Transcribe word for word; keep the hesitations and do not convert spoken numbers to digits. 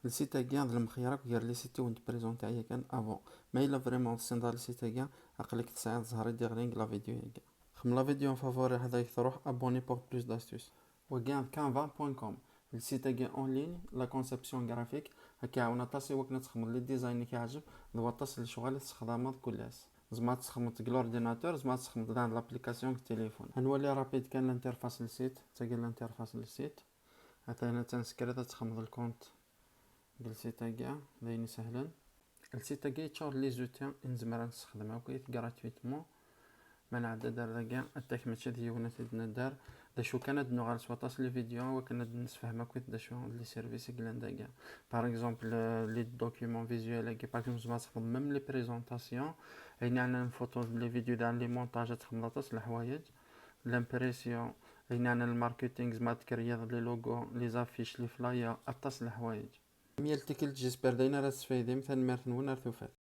Le site-agi d lemxeyr akk gar les sites i wen-d-présenté aya kan avant. Ma yella vraiment tessineḍ le site-agi, aql-ik tesɛiḍ ẓẓher i d-iɣlin deg la vidéo-agi. Xem la vidéo en favori, ad ak-truḥ, abonné pour plus d'astuces. Wagi d canva point com, le site-agi en ligne, la conception graphique, ad k-iɛawen aṭas i wakken ad txedmeḍ les designs i k-iɛjeb, d waṭas n lecɣal i tessexdameḍ kul ass. Tzemreḍ ad txedmeḍ deg l'ordinateur, tzemreḍ ad txedmeḍ daɣen d l'application deg téléphone. Ad nwali rapide kan l'interface n le site, d tagi l'interface n le site. Atan ad tansekriḍ ad txedmeḍ le compte deg le site-agi, d ayen isehlen. Le site-agi yeččur d les outils i nezmer ad nessexdem akkit gratuitement. Ma nɛedda-d ar dagi, attak mačči d yiwen ad t-id-nadder. D acu kan ad nuɣal s waṭas les vidéos, wakken ad nessefhem akkit d acu d les services i yellan dagi. Par exemple, euh, les documents visuels-agi, par exemple, tzemreḍ ad txedmeḍ même les présentations. Ayen yeɛnan photos, les vidéos, daɣen les montages, ad txedmeḍ aṭas n leḥwayeǧ. L'impression, ayen yeɛnan le marketing, tzemreḍ ad tkreyyaḍ les logos, les affiches, les flyers, aṭas n leḥwayeǧ. Am yal tikkelt, j'espère d ayen ara tesfaydim, tanemmirt-nwen, ar tufat.